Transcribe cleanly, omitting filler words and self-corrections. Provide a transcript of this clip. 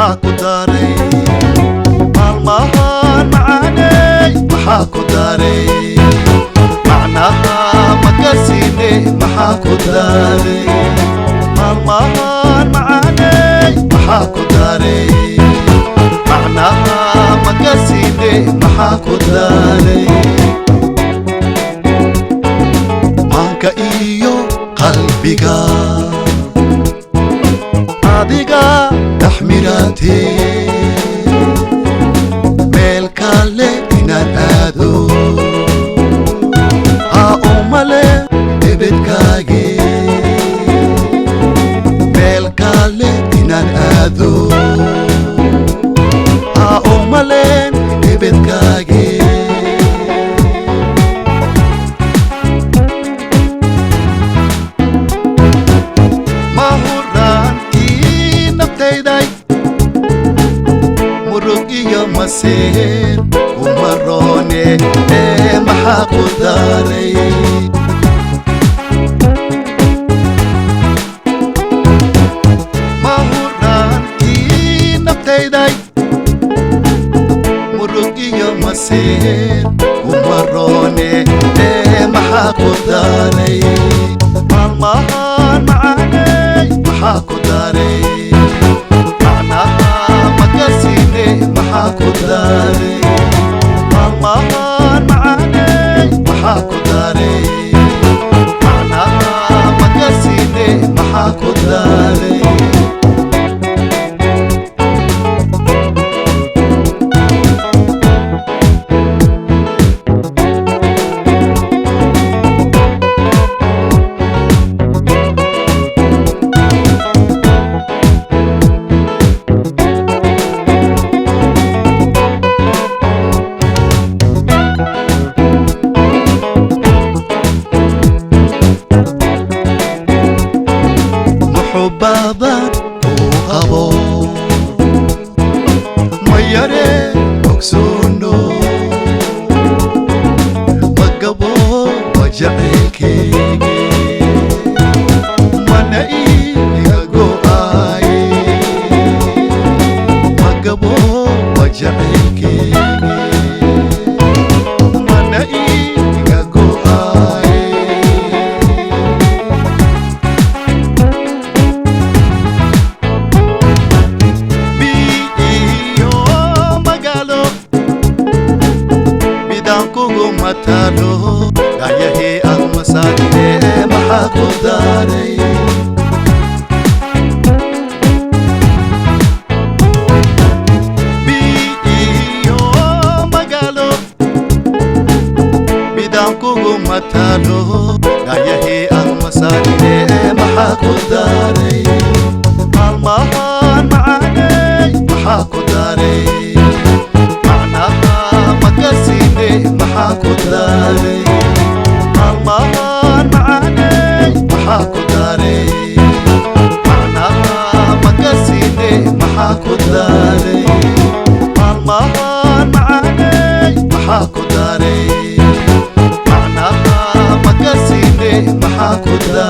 Maxaa ku daaray maalmahan macaaney? Maxaa ku daaray macnaha makasiine? Maxaa ku daaray maalmahan macaaney? Maxaa ku daaray macnaha makasiine? Maxaa ku daaray maanka iyo qalbiga adiga dhaxmiraatee? Meel kale inaan aado ha umale ebedkaage, meel kale inaan aado ha umaleen ebedkaage. Mahuraankii naftayday, murug iyo maseer kuma roone ee maxaa ku daaray? Mahuraankii naftayday, murug iyo maseer kuma roone ee maxaa ku daaray maalmahan macaaney? Maxaa ku daaray macnaha makasiine? Maxaa ku daaray maalmahan macaaney? Maxaa ku daaray macnaha makasiine? Maxaa ku daaray? Muxubadan kuu qabo ma yare ogsoono, ma gabo ma jacaylkeyge, mana iga go'aaye, ma gabo ma jacaylkeyge, mana iga go'aaye. Iyo magaalo midaan kugu matalo dhayahii ah masaajide, maxaa ku daaray? Iyo magaalo midaan kugu matalo dhayahii ah masaajide, maxaa ku daaray maalmahan macaaney? Maxaa ku daaray macnaha makasiine? Maxaa ku daaray maalmahan macaaney? Maxaa ku daaray macnaha makasiine? Maxaa ku daaray maalmahan macaaney? Maxaa ku daaray macnaha makasiine? Maxaa ku daaray?